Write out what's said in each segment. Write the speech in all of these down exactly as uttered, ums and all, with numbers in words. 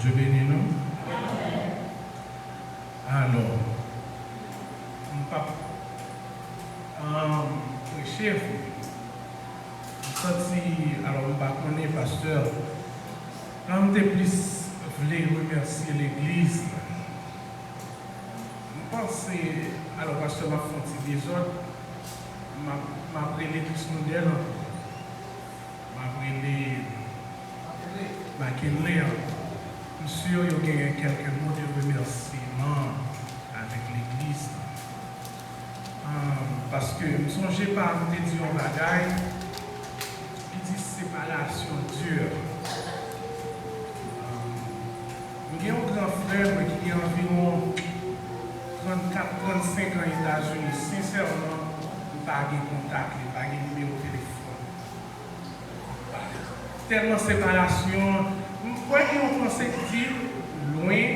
Bondye beni nou. Alò, m p ap, um, preche vre. M santi, alò, m pa konnen, pastè, la, m te plis vle remèsye legliz la. M panse, alò, pastè, m ap fè yon ti dezòd, m ap, m ap rele Chris Noudel ankò. M ap rele Mackenley ankò. M si yo genyen kèlke mo de remèsiman avèk legliz la. Ahn, paske m sonje pa m te di yon bagay, li di separasyon di. Ahn, m gen yon gran frè mwen ki gen anviwon trannkat, trannsenk an Etazini. Sensèman, m pa gen kontak li, m pa gen nimewo telefòn. Tèlman separasyon, m kwè gen yon panse ki di, loin,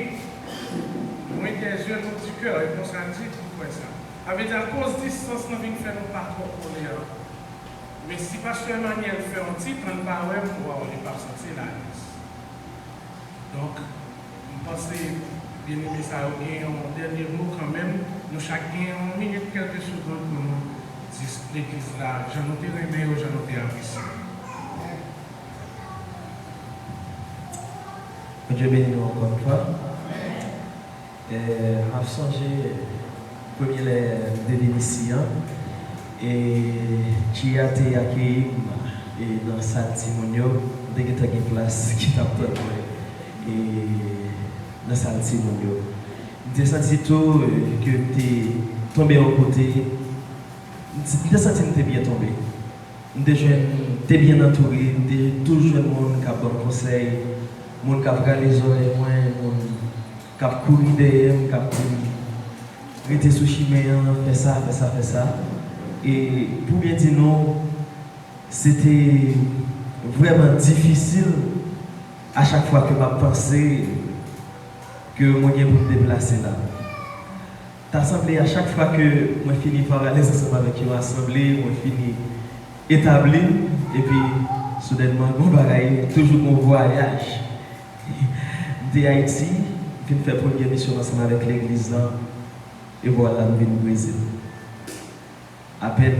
loin des yeux, loin du cœur, e konsa l di, m kwè sa. Sa vle di, akoz distans lan vin fè nou pa twò kole ankò. Men si pastè Emmanuel fè yon ti tan l pa wè m, waw, li p ap santi l alèz. Donk, m panse, byeneme sa yo gen yon dènye mo kanmenm. Nou chak gen yon minit, kèlke segonn pou nou di legliz la jan nou te renmen yo, jan nou te apresye yo. Bondye beni nou ankò yon fwa. Eh, m ap sonje premye lè m te vin isi an, e Jia te akeyi m, e nan sal timoun yo. M te gentan gen plas ki t ap tann mwen, e nan sal timoun yo. M te santi tou, eh, ke m te tonbe yon kote. M te, m te santi m te byen tonbe. M te jwenn, m te byen antoure, m te toujou jwenn moun k ap ban m konsèy, moun k ap rale zòrèy mwen, moun k ap kouri dèyè m, k ap di m, "Rete sou chimen an, fè sa, fè sa, fè sa." E pou byen di nou, se te vrèman difisil a chak fwa ke m ap panse ke mwen gen pou m deplase la. Ta sanble a chak fwa ke mwen fini fè alèz ansanm avèk yon asanble, mwen fini etabli m, epi soudènman, gon bagay, toujou gon vwayaj. M te Ayiti, m vin fè premye misyon m ansanm avèk legliz lan, e vwala m vin Brezil. Apèn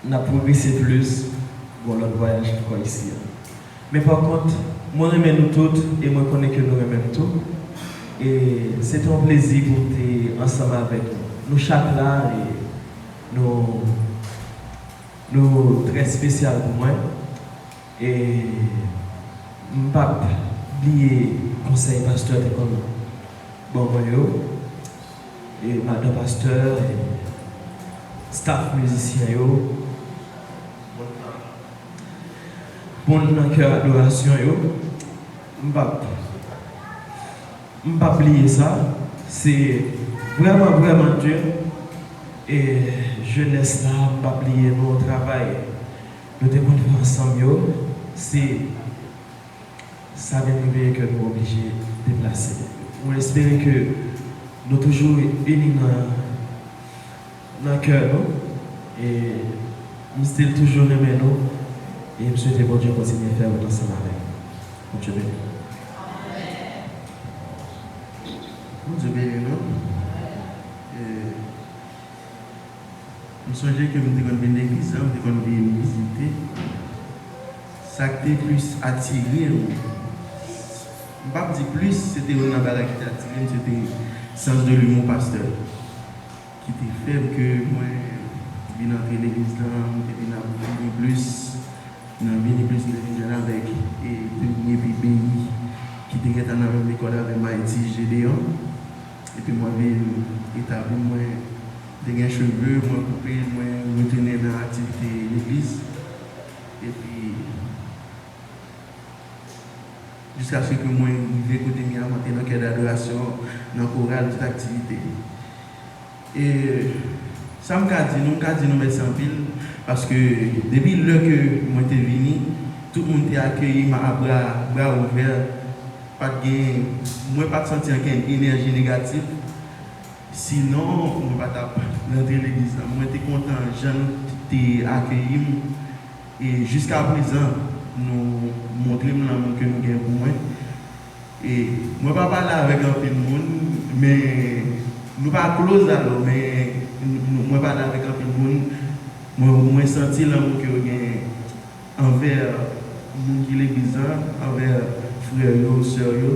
n ap pwogrese plis, gon lòt vwayaj ankò isi a. Men pa kont, mwen renmen nou tout e mwen konnen ke nou renmen m tou. E se te yon plezi pou m te ansanm avèk nou. Nou chak la, e nou, nou trè espesyal pou mwen. E m p ap bliye konsèy pastè te konn ban mwen yo, e madan pastè, e staff mizisyen yo, moun nan kè adorasyon yo, m p ap, m p ap bliye sa. Se vrèman, vrèman di. E jenès la, m p ap bliye nou, travay nou te konn fè ansanm yo, se sa vin rive ke nou oblije deplase. Mwen espere ke nou toujou ini nan, nan kè nou. E m still toujou renmen nou. E m swete Bondye kontinye fè wout ansanm avèk nou. Bondye beni nou. Bondye beni nou. E M sonje ke m te konn vin legliz la, m te konn vin vizite. Sa k te plis atire m, m p ap di plis, se te youn nan bagay ki te atire m, se te sans de l'humour pastè, ki te fè m ke mwen vin antre legliz la, m te vin ap vini plis. Nan vini plis nan Indiana avèk, e, Premye epi Beyi, ki te gentan nan menm lekòl avè m, Ayiti, Gédéon. Epi mwen vin etabli m, mwen te gen cheve, mwen koupe l, mwen retounen nan aktivite legliz. Epi, jiskaske ke mwen rive kote m ye a, mwen te nan kè dadorasyon, nan koral, tout aktivite. E sa m ka di nou, m ka di nou mèsi anpil, paske depi lè ke mwen te vini, tout moun te akeyi m a bra, bra ouvè. Pa t gen, mwen pa t santi ankenn enèji negatif. Sinon, mwen pa t ap rantre legliz la. Mwen te kontan jan nou te akeyi m. E jiskaprezan, nou montre m lanmou ke nou gen pou mwen. E mwen pa pale avèk anpil moun, men nou pa close alò, men nou, nou, mwen pale avèk anpil moun, mwen, mwen santi lanmou ke yo gen anvè moun ki legliz la, anvè frè yo, sè yo.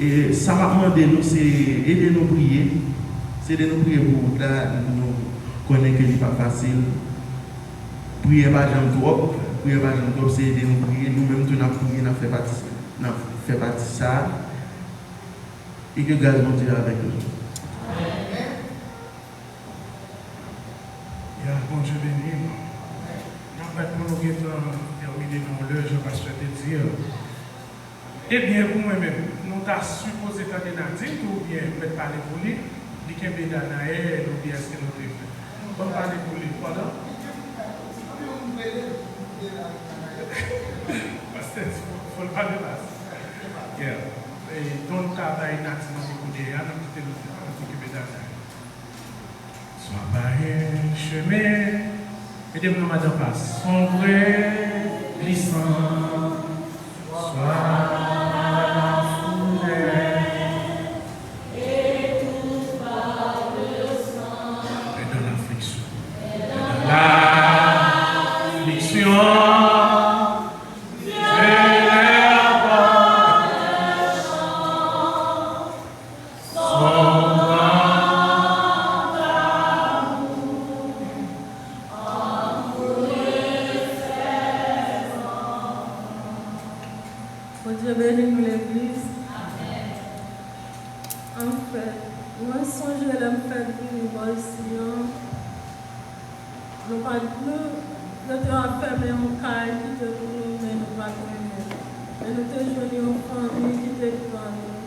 E sa m ap mande nou, se ede nou priye. Se ede nou priye pou wout la, nou konnen ke li pa fasil. Priyè pa janm twòp, priyè pa janm twòp, se ede nou priye. Nou menm tou n ap priye, n ap fè pati, n ap fè pati sa a. E ke gras Bondye avèk nou. Ya, Bondye beni nou. N ap bat pou nou gentan tèmine nan yon lè, jan pastè te di a. Ebyen, pou mwen menm, nou ta sipoze tande Nadine tou oubyen mèt pale pou li, li kenbe Danaël oubyen èske nou te fè? Ban m pale pou li, pandan? Pastè di fò, fò l pale bas. Yeah. E, donk, nou ka bay Nadine yon kou dèyè a, n ap kite l, l okipe Danaël. Swa pa gen chemen, ede m nan madan pa. Son vrè glisan, swa la foulè. Pendant l'affliction. Pendant l'affliction. Bondye beni nou, legliz. Anfèt, mwen sonje lè m fèk vini bò isi an, nou pa t, nou, yo te ap fèmen yon kay ki te pou nou, men nou pa t renmen. Men nou te jwenn yon fanmi ki te pran nou,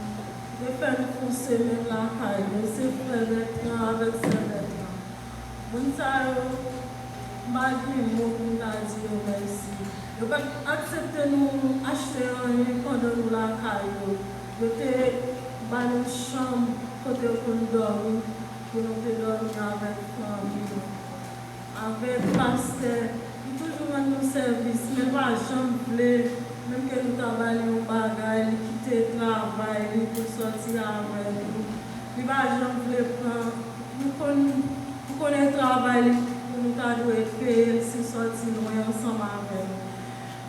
ki te fè nou fè yon semèn lakay yo. Se frè Bertrand avèk sè Bertrand. Moun sa yo, m pa gen mo pou m ta di yo mèsi. Yo pa t aksepte nou achte anyen pandan nou lakay yo. Yo te ba nou chanm kote yo konn dòmi pou nou te dòmi avèk fanmi nou. Avèk pastè, li toujou rann nou sèvis, men l pa janm vle, menm ke nou ta ba li yon bagay, li kite travay li pou l sòti avèk nou. Li pa janm vle pran, nou konn, nou konnen travay li pou nou ta dwe peye l si l sòti lwen ansanm avè nou.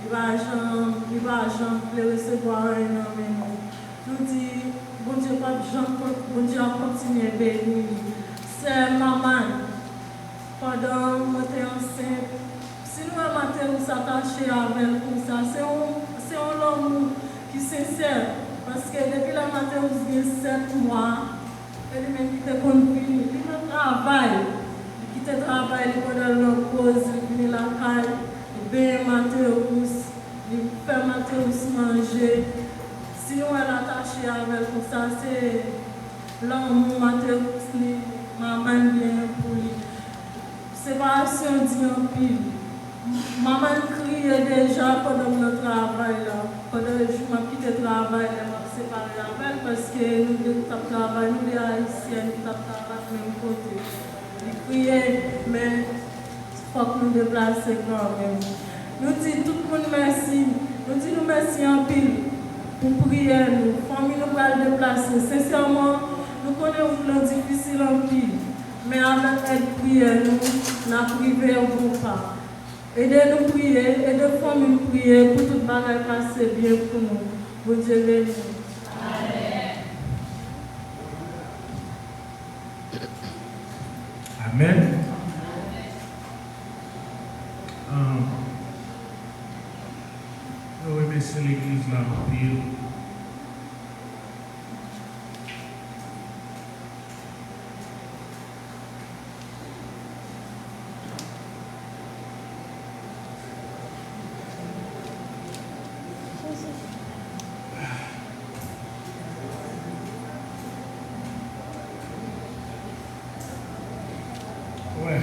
Li pa janm, li pa janm vle resevwa anyen nan men nou. Nou di, Bondye p ap janm kon-, Bondye ap kontinye beni li. Sè Maman, pandan mwen te ansent, si nou wè Mateus atache avè l konsa, se yon, se yon lanmou ki sensè, paske depi lè Mateus gen sèt mwa, e li menm ki te konn vini, li nan travay, li kite travay li pandan l nan poz, li vini lakay, li benyen Mateus, li fè Mateus manje. Si nou wè l atache avè l konsa, se lanmou Mateus ni Maman genyen pou li. Separasyon di anpil. Maman kriye deja pandan m nan travay la. Pandan jou m ap kite travay, lè m ap separe avè l, paske nou de t ap travay, nou de Ayisyèn ki t ap travay menm kote. Li kriye, men fòk nou deplase kanmenm. Nou di tout moun mèsi. Nou di nou mèsi anpil pou priyè nou. Fanmi nou pral deplase. Sensèman, nou konnen wout lan difisil anpil. Men avèk èd priyè nou, n ap rive yon bon pa. Ede nou priye, ede fanmi n priye pou tout bagay pase byen pou nou. Bondye beni nou. Amèn. Ahn, nou remèsye legliz la anpil. Wè.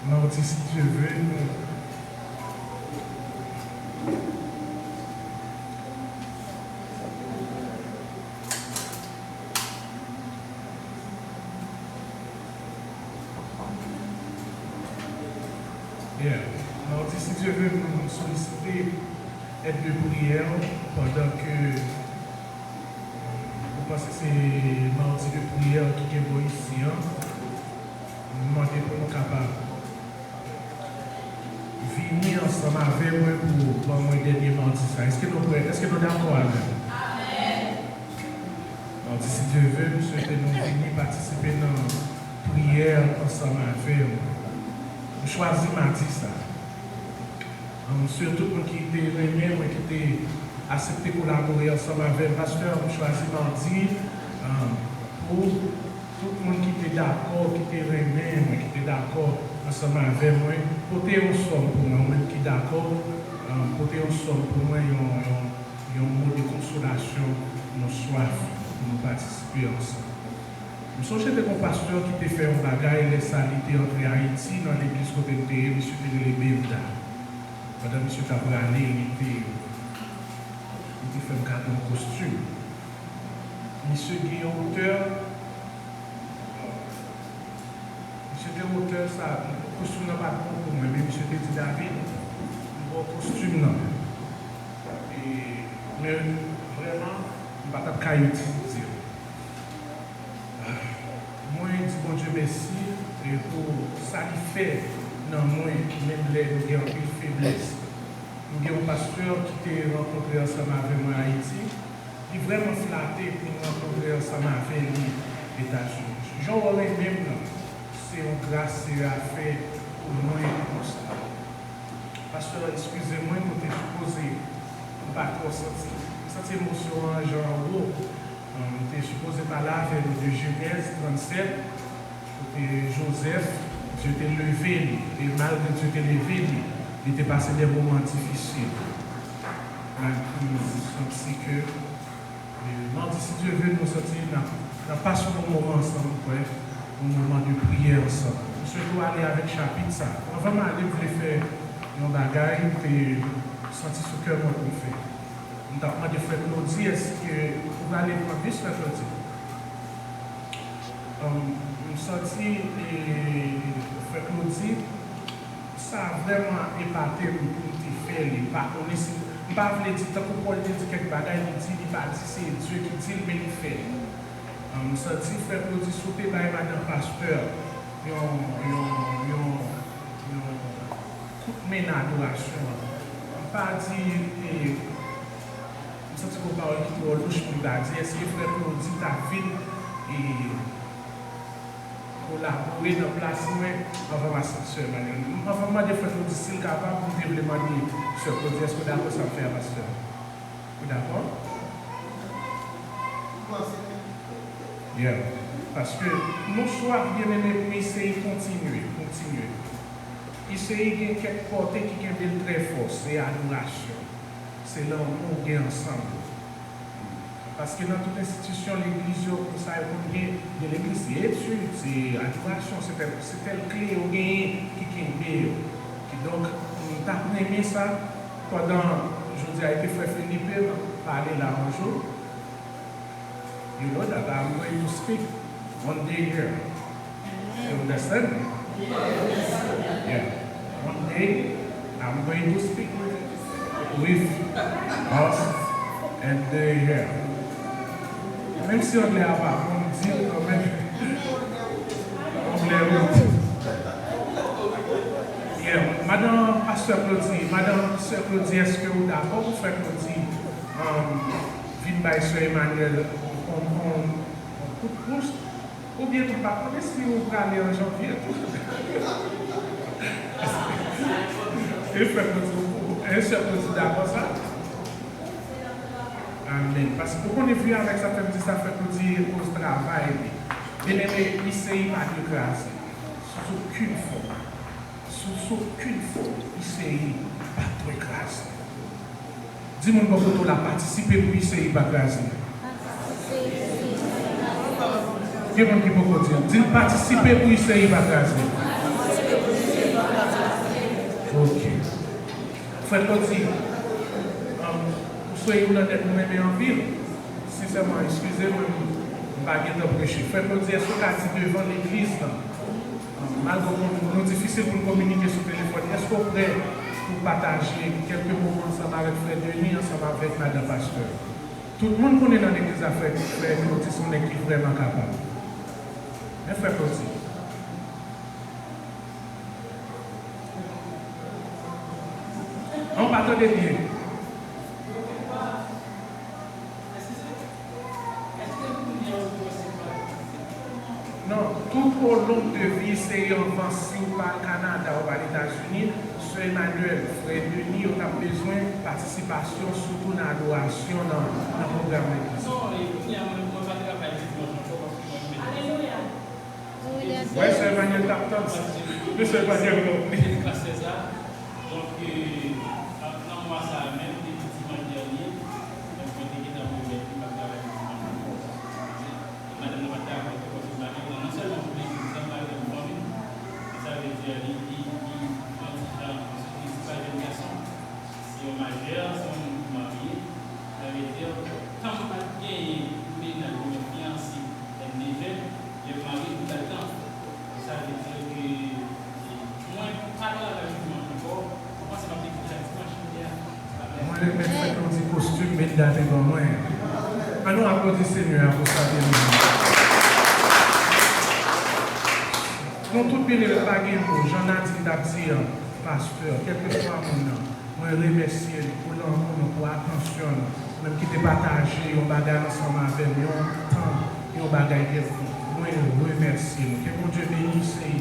Mardi, si Dye vle, nou, Si Dye vle, nou solisite èd de priyè pandan ke nou panse se madi de priyè ki gen bò isi an. Nou mande pou nou kapab vini ansanm avè mwen pou ban mwen dènye madi sa. Èske nou prè? Èske nou dakò avè m? Madi, si Dye vle, m swete nou vini patisipe nan priyè ansanm avè m. M chwazi madi sa. M swete tout moun ki te renmen mwen, ki te aksepte kolabore ansanm avè m. Pastè, m chwazi madi, um, pou tout moun ki te dakò, ki te renmen mwen, ki te dakò ansanm avè mwen, pote yon sòm pou mwen, ou menm ki dakò, um, pote yon sòm pou mwen, yon, yon, yon mo de konsolasyon, yon swaf pou nou patisipe ansanm. M sonje te gon pastè ki te fè yon bagay lè sa li te antre Ayiti nan legliz kote m te ye, misye te rele Bevda. Pandan misye t ap prale, li te, li te fè m kado yon kostim. Misye gen yon otè, misye gen otè sa, kostim nan pa t bon pou mwen, men misye te di, David, m ba w kostim nan. E, men vrèman, m pa t ap ka itilize l. Mwen di Bondye mèsi, e, pou sa li fè nan mwen, menm lè nou gen anpil feblès. Nou gen yon pastè ki te rankontre ansanm avè mwen Ayiti. Li vrèman flate pou m rankontre ansanm avè li Etazini. Jan w renmen m nan, se yon gras Seyè a fè pou mwen konsa. Pastè, eskize mwen, nou te sipoze, m pa twò santi, m santi emosyon an jan an wo. M te sipoze pale avè nou de Jenèz trannsèt, kote Jozèf, Dye te leve li, e malgre Dye te leve li, li te pase de moman difisil. Malgre m santi ke E, madi, si Dye vle, nou santi n ap, n ap pase yon bon moman ansanm, m kwè, yon moman de priyè ansanm. M swete w ale avèk chapit sa. Anvan m ale, m vle fè yon bagay m te santi sou kè mwen pou m fè. M t ap mande frè Claudy, èske ou prale pran bis, frè Claudy? Ann, m santi, e, frè Claudy, sa vrèman epate m pou m te fè li. M pa konnen si, m pa vle di, tankou Pòl te di kèk bagay, li di, li pa di se Dye ki di l, men li fè l. Ann, m santi frè Claudy, si w te bay madan pastè yon, yon, yon, yon kout men nan adorasyon an. M pa di, e, m santi gon pawòl ki twò louch pou m ta di. Èske frè Claudy ta vin, e, kolabore nan plas mwen anvan m asepte sè Emmanuel? Anvan m mande frè Claudy si l kapab, m te vle mande sè Claudy, èske w dakò sa m fè a, pastè? Ou dakò? Yeah. Paske nou swaf, byeneme, pou I C I kontinye, kontinye. I C I gen kèk pòte ki kenbe l trè fò, se adorasyon, se lanmou w gen ansanm yo. Paske nan tout enstitisyon, legliz yo, konsa yo konn gen, gen legliz, se etid, se adorasyon, se tèl, se tèl kle yo genyen ki kenbe yo. Kidonk, m t ap renmen sa, pandan jodi a, epi frè Felipe pale la yon jou, you know that I'm going to speak one day here. You understand me? Yeah. One day, I'm going to speak with, with us and they here. Menm si anglè a pa bon, m di l kanmenm. Anglè wi. Yeah, madan pastè Claudy, madan sè Claudy, èske ou dakò pou frè Claudy, um, vin bay sè Emmanuel on, on, on kout pous? Oubyen nou pa konnen si ou prale an janvye tou. E frè Claudy, e sè Claudy dakò sa? Amèn. Paske ou konnen vre avèk sa fè m di sa, frè Claudy, koz travay li. Byeneme, I C I pa dwe kraze. Sou okenn fòm. Sou, sou okenn fòm, I C I pa dwe kraze. Di moun bò kote w la, patisipe pou I C I pa kraze. Gen moun ki poko di l. Di l, patisipe pou I C I pa kraze. Ok. Frè Claudy, um, ou se youn nan nèg mwen renmen anpil. Sensèman, eskize mwen, m pa gentan preche. Frè Claudy, èske w ka di devan legliz lan, malgre nou, nou difisil pou n kominike sou telefòn, èske w prè pou pataje kèlke moman ansanm avèk frè Denis, ansanm avèk madan pastè. Tout moun konnen nan legliz la, frè, frè Claudy se yon nèg ki vrèman kapab. Men frè Claudy, an pa tande byen. Non, tout au long de vie, se yon van si w pa al Kanada, ou pa al Etazini, sè Emmanuel, frè Denis, yo t ap bezwen patisipasyon, sitou nan adorasyon, nan, nan pwogram legliz. Non, e kounye a, mwen, mwen pa travay dimanch ankò, paske mwen, mwen Wè, sè Emmanuel t ap tann sa. Men sè Emmanuel konpli. Donk, euh, nan mwa sa a menm, depi dimanch dènye, mwen te gentan pwomèt li m ap travay pou dimanch ankò. E madanm nan pa t dakò tou, paske madanm nan non sèlman pou legliz la, madanm fanmi, men sa vle di li, li, li yon ti jan, li se pa jèn gason, se yon majè, se yon moun ki marye. Sa vle di, tan m pa t genyen mennaj oubyen fiyanse, lè m te jèn, lè m marye, m t al tanp. Sa vle di ke, e, mwen pa travay dimanch ankò. Mwen panse m ap te vin chak dimanch kounye a. Mwen remèt frè Claudy kostim Meda te ban mwen. Ann nou aplodi Senyè a pou sa ke li ye. Nou tout byen, pa gen mo. Jan Nadine t ap di an, pastè, kèlkeswa moun nan, mwen remèsye nou pou lanmou nou, pou atansyon nou. Ou menm ki te pataje yon bagay ansanm avè m, yon tan, yon bagay kèlkonk. Mwen remèsye nou. Ke Bondye beni w, sè.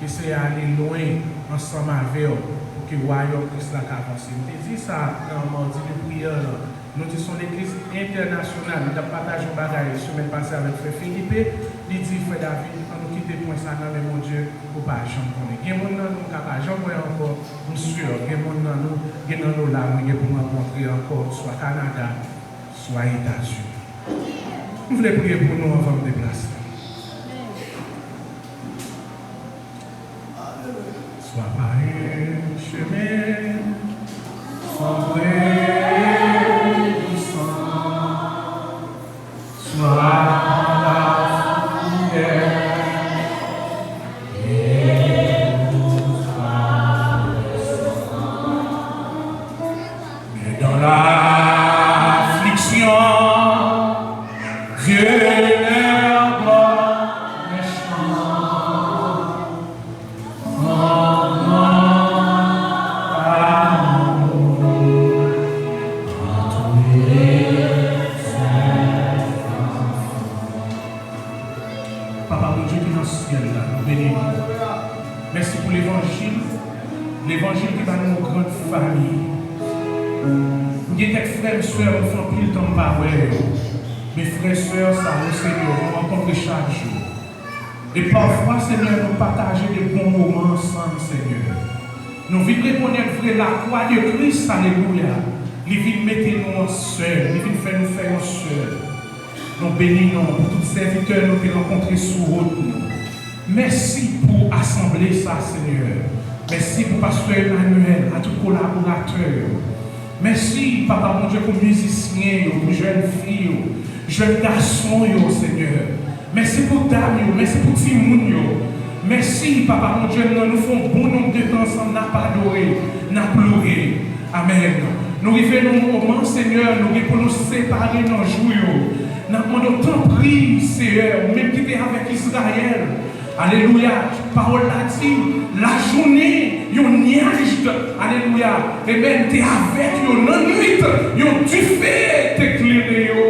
Ke Senyè a ale lwen ansanm avè w pou ke wayòm Kris la ka avanse. M te di sa nan madi de priyè lan. Nou di se yon legliz entènasyonal. M t ap pataje yon bagay semèn pase avèk frè Philippe. Li di, frè David, ann nou kite pwen sa nan men Bondye, ou pa janm konnen. Gen moun nan nou m ka pa janm wè ankò, m si. Gen moun nan nou, gen nan nou la, mwen gen pou m rankontre ankò, swa Kanada, swa Etazini. M vle priye pou nou anvan m deplase. Swa pa en chemen, swa prè di san, swa la priyè, e swa le san. Mais dans l'affliction, Dieu leur donne un chant. Son nom d'amour entoure ses enfants. Papa Bondye ki nan syèl la, nou beni nou. Mèsi pou levanjil. Levanjil ki ba nou yon grann fanmi. M gen kèk frè m, sè m, m fè anpil tan m pa wè yo. Men frè, sè sa yo, Senyè, nou rankontre chak jou. E pafwa, Senyè, nou pataje de bon moman ansanm, Senyè. Nou vin rekonèt vre lakwa de Kris, alelouya. Li vin mete nou an sèl, li vin fè nou fè yon sèl. Nou beni non pou tout sèvitè nou te rankontre sou wout nou. Mèsi pou asanble sa, Senyè. Mèsi pou pastè Emmanuel, a tout kolaboratè yo. Mèsi, Papa Bondye, pou mizisyen yo, pou jèn fi yo, jèn gason yo, Senyè. Mèsi pou dam yo, mèsi pou timoun yo. Mèsi, Papa Bondye, nan nou fè yon bon nonb de tan ansanm, n ap adore, n ap louwe. Amèn. Nou rive nan yon moman, Senyè, nou gen pou nou separe nan jou yo. N ap mande w, tanpri, Seyè, ou menm ki te avèk Izrayèl. Alelouya. Pawòl la di, lajounen, yon nyaj, alelouya, amèn, te avèk yo. Nan nwit, yon dife te klere yo.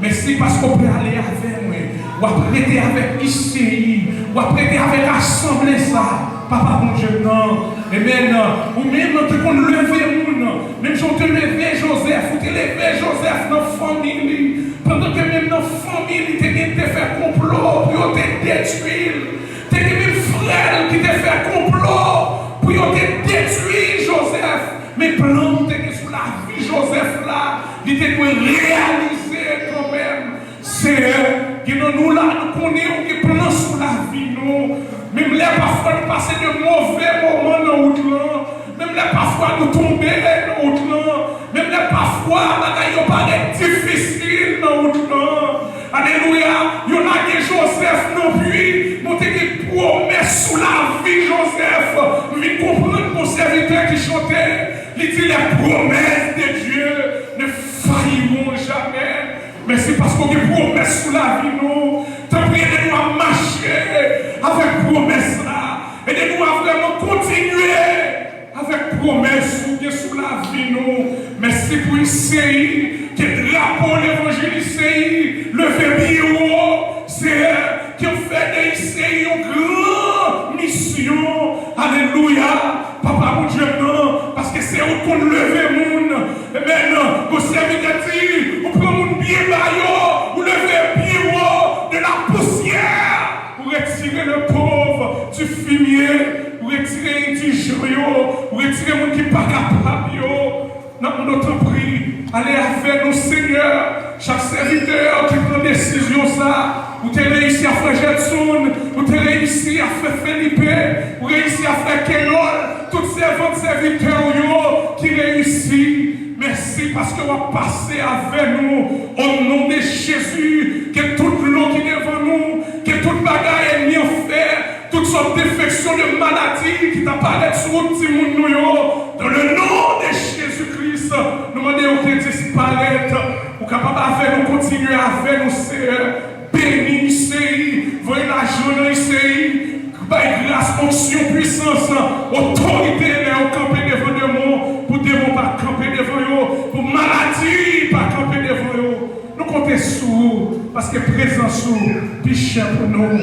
Mèsi paske w prale avè mwen. W ap rete avèk Iseyi. W ap rete avèk asanble sa. Papa Bondye m nan. Amèn. Ou menm ki konn leve moun. Menm jan w te leve Jozèf. Ou te leve Jozèf nan fanmi li. Pandan ke menm nan fanmi li te gen te fè konplo pou yo te detwi l. Te gen menm frè l ki te fè konplo pou yo te detwi Jozèf. Men plan ou te gen sou lavi Jozèf la, li te dwe reyalize kanmenm. Seyè, gen nan nou la, nou konnen ou gen plan sou lavi nou. Menm lè pafwa nou pase de move moman nan wout lan, menm lè pafwa nou tonbe nan wout lan, menm lè pafwa bagay yo parèt difisil nan wout lan. Alelouya, yo lage Jozèf nan pwi, men te gen pwomès sou lavi Jozèf. M vin konprann gon sèvitè ki chante, Li di, les promesses de Dieu ne failliront jamais. Mèsi paske w gen pwomès sou lavi nou. Tanpri, ede nou ap mache avèk pwomès la. Ede nou a vrèman kontinye avèk pwomès ou gen sou lavi nou. Mèsi pou I C I, ke drapo levanjil I C I leve pi wo, Seyè, ke w fè de I C I yon gran misyon. Alelouya. Papa Bondye m nan, paske se ou k konn leve moun. Amen. Gon sèvitè di, ou pran moun byen ba yo, ou leve pi wo de la poussière. Ou retire le pauvre du fumier, ou retire endijan yo, ou retire moun ki pa kapab yo. N ap mande w tanpri, ale avè nou, Senyè. Chak sèvitè ki pran desizyon sa, ou te reyisi a frè Jedson, ou te reyisi a frè Felipe, ou reyisi a frè Kenol, tout sèvant sèvitè w yo ki reyisi. Mèsi paske w ap pase avè nou. O non de Jezi, ke tout lo ki devan nou, ke tout bagay ènmi an fè, tout sòt enfeksyon de maladi ki ta parèt sou wout timoun nou yo, dans le nom de Jésus-Christ, nou mande yo ke disparèt. Ou kapab avè nou kontinye avè nou, Seyè. Beni I C I, voye lajan nan I C I, bay gras, onksyon, pwisans, otorite lè yo kanpe devan demon, pou demon pa kanpe devan yo, pou maladi pa kanpe devan yo. Nou konte sou ou, paske prezans ou pi chè pou nou.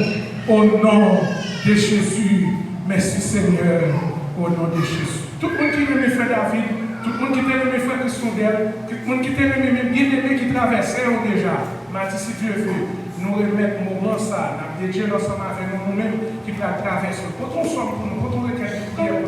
O non de Jezi. Mèsi, Senyè. O non de Jezi. Tout moun ki renmen frè David, tout moun ki te renmen frè Christondel, tout moun ki te renmen menm byeneme ki travèse yo deja, m a di, si Dye vle, nou remèt moman sa a, n ap dedye l ansanm avè nou, nou menm ki pral travèse l. Pote yon sòm pou nou, pote yon rekèt de priyè pou nou.